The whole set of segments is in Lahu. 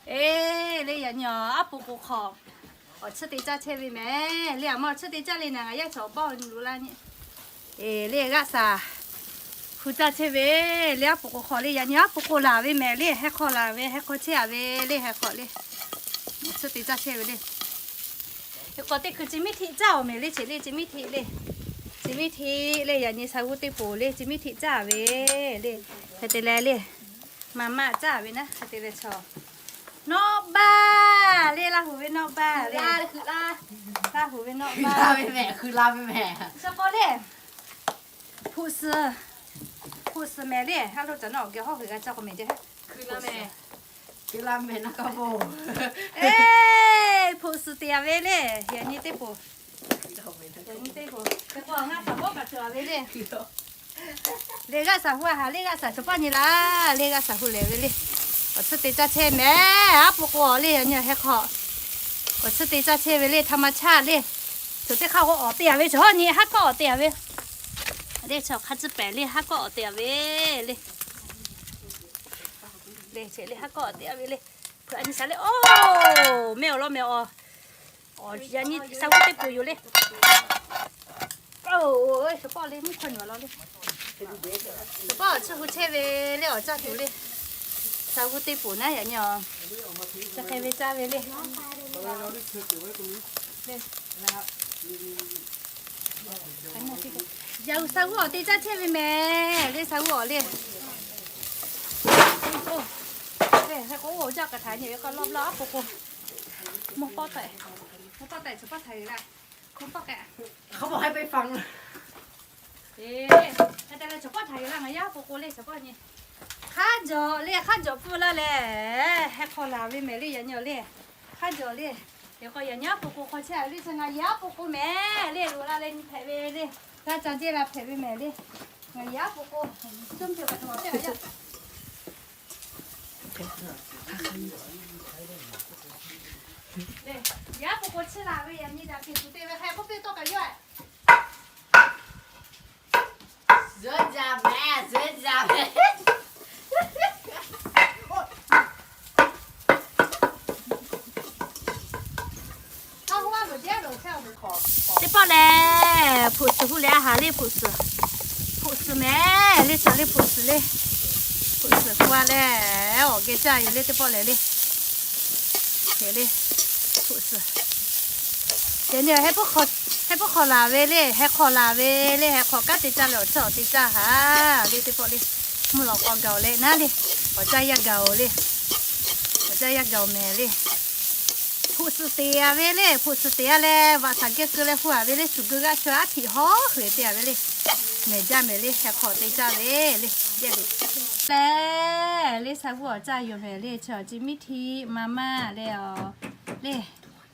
Eˬ, le yaꞈ nyi aˉ po k'o hk'aw awˬ chiˇ te caˇ chehˇ ve mehˍ. Le aˬ ma awˬ chiˇ te caˇ le naˬ, ngaˬ yaˇ chaw awˬ paˇ awˬ nyi lo laˇ nyi. Eˬ, le g'aˆ saˍ hu caˇ chehˇ ve, le aˉ po k'o hk'aw le yaꞈ nyi aˉ po k'o laˬ ve mehˍ le, heh hk'aw laˬ ve, heh hk'aw chehˇ a ve le, heh hk'aw le. Awˬ chiˇ te caˇ chehˇ ve le. Hk'aw teˇ hkui chi miˇ htiꞈ caˇ awˬ mehˍ le, chi le chi miˇ htiꞈ le. Chi miˇ htiꞈ le yaꞈ nyi sha g'uˇ teˇ poˍ le, chi miˇ htiꞈ caˇ ve le. Hk'e te leh le, maˍ maˆ caˇ ve naˉ, hk'e te leh chaw Nawˆ baˇ le, Laˇ huˍ ve nawˆ baˇ le. Laˇ huˍ ve nawˆ baˇ ve mehˍ, hkui la ve mehˍ. Chi k'o le, hpu suhˍ, hpu suhˍ mehˍ le. Ha lo caˬ na awˬ geh hawˉ hui g'a caˇ k'o mehˍ jaˇ. Hkui la mehˍ, hkui la mehˍ na ka bo. Eˬ, hpu suhˍ te a ve le, yaꞈ nyi teˇ poˍ. Yaꞈ nyi teˇ poˍ. Hk'e k'o ngaˬ saˍ bawˆ kaꞈ tuˬ a ve le. Le g'aˆ saˍ hu a haˍ le, g'aˆ saˍ chaw paˇ nyi laˇ le, g'aˆ saˍ hu lehˬ ve le. Awˬ chiˇ te caˇ chehˇ mehˍ, aˉ po k'o le yaꞈ nyi heh hk'aw awˬ chiˇ te caˇ chehˇ ve le, htaꞈ ma chaˇ le. Chaw teˇ hk'aˇ k'o awˬ te a ve, chaw hawˉ nyi haˉ kawˆ awˬ te a ve le, chaw hk'a ciˇ pehˍ le haˉ kawˆ awˬ te a ve le. Le chi le haˉ kawˆ awˬ te a ve le. Hpu a nyi shaˍ le, oˇ mehˆ awˬ lawn mehˍ awˬ. Yaꞈ nyi sha g'uˇ teˇ poˍ yoˬ le. Oˇ, chaw paˇ le mvuhˇ hkawˇ nyi awˬ lawn le. Chaw paˇ awˬ chiˇ hu chehˇ ve le, awˬ caˇ tuˬ le. Sha g'uˇ teˇ poˍ naˉ yaꞈ nyi awˬ chi hk'e ve caˇ ve le. Yaꞈ hui sha g'uˇ awˬ te caˇ chehˇ ve mehˍ le, sha g'uˇ awˬ le. Oˇ, hk'e k'o oˇ jaˇ kaꞈ htaꞈ nyi ve k'o lawˇ lawˇ aˉ po k'o. Mvuhˇ pawˆ tehꞈ, mvuhˇ pawˆ tehꞈ chaw paˇ htaꞈ yuˬ la. Mvuhˇ pawˆ k'ai, hk'a pawˆ haiˉ pehˇ faˍ. Eˬ, hk'e te leh chaw paˇ htaꞈ yuˬ la, ngaˬ yaˇ aˉ po k'o le chaw paˇ nyi. Hk'aˇ jawˬ le, hk'aˇ jawˬ pfuhˇ laˇ lehˬ, heh hk'aw laˬ ve mehˍ le yaꞈ nyi awˬ le. Hk'aˇ jawˬ le. Yaꞈ k'o yaꞈ nyi aˉ po k'o hk'aw chehˇ a ve le, chi ngaˬ yaˇ aˉ po k'o mehˍ le, loꞈ la leh nyi hpehꞈ ve le. G'aˇ ca jeˇ la hpehꞈ ve mehˍ le. Ngaˬ yaˇ aˉ po k'o, cuˇ mvuh hpehꞈ kaꞈ htaꞈ maˍ teˇ g'aˇ yaˇ. Yaˇ aˉ po k'o chiˇ la ve yaꞈ nyi daꞈ piˇ tuˬ te ve hk'a k'oˆ piˇ tawˆ kaꞈ yawˇ. Zuhꞈ jaˇ mehˍ, zuhꞈ jaˇ mehˍ. Teˇ pawˆ lehˬ, hpu suhˍ hu leh a haˍ le, hpu suhˍ, hpu suhˍ mehˍ le, chaw le hpu suhˍ le. Hpu suhˍ hu a leh, awˬ geh caˇ yoˬ le, teˇ pawˆ lehˬ le. Hk'e le, hpu suhˍ. Yaꞈ nyi heh puiˉ hk'aw laˬ ve le, heh hk'aw laˬ ve le, heh hk'aw kanˉ te caˇ leh awˬ chiˇ awˬ te caˇ haˍ le, teˇ pawˆ le. Mvuhˇ lawꞈ k'aw gaˬ-oˬ leh naˉ le, awˬ caˇ yaˇ gaˬ-oˬ le. Awˬ caˇ yaˇ gaˬ-oˬ mehˍ le. Hpu suhˍ teꞈ a ve le, hpu suhˍ teꞈ a leh vaꞈ shaˍ geh keu leh hu a ve le, suhˍ geu g'aˇ chaw aˉ htiꞈ hawˉ hk'e te a ve le. Mehˍ jaˇ mehˍ le, heh hk'aw te caˇ ve le, jehˇ le. Lehˬ le, sha g'uˇ awˬ caˇ yoˬ mehˍ le, chaw chi miˇ htiꞈ ma maˇ leh awˬ le,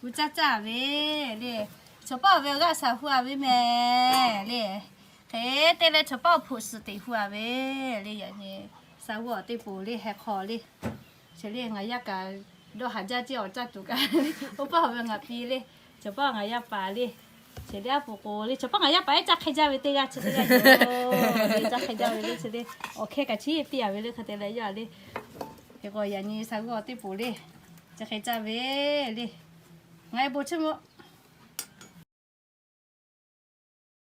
g'uˇ caˇ caˇ ve le. Chaw paˇ awˬ ve g'aˇ shaˍ hu a ve mehˍ le. Hk'e te leh chaw paˇ awˬ hpu suhˍ teꞈ hu a ve le, yaꞈ nyi sha g'uˇ awˬ teˇ poˍ le, heh hk'aw le. Chi le ngaˬ yaˇ kaꞈ dawˇ haˍ jaˇ ceˇ, awˬ caˇ tuˬ kaꞈ, oˇ paˇ awˬ ve ngaˬ pi le, chaw paˇ ngaˬ yaˇ paˍ le. Chi le aˉ po k'o le, chaw paˇ ngaˬ yaˇ paˍ ehˉ caˇ hk'e jaˇ ve teˇ g'aˇ chi teˇ g'aˇ yoˬ. Caˇ hk'e jaˇ ve le, chi le awˬ hkeh kaꞈ chiˇ piˇ a ve le, hk'e te leh yaˇ le. Hk'e k'o yaꞈ nyi sha g'uˇ awˬ teˇ poˍ le, chi hk'e caˇ ve le. Ngaˬ e bon chiˇ mvuh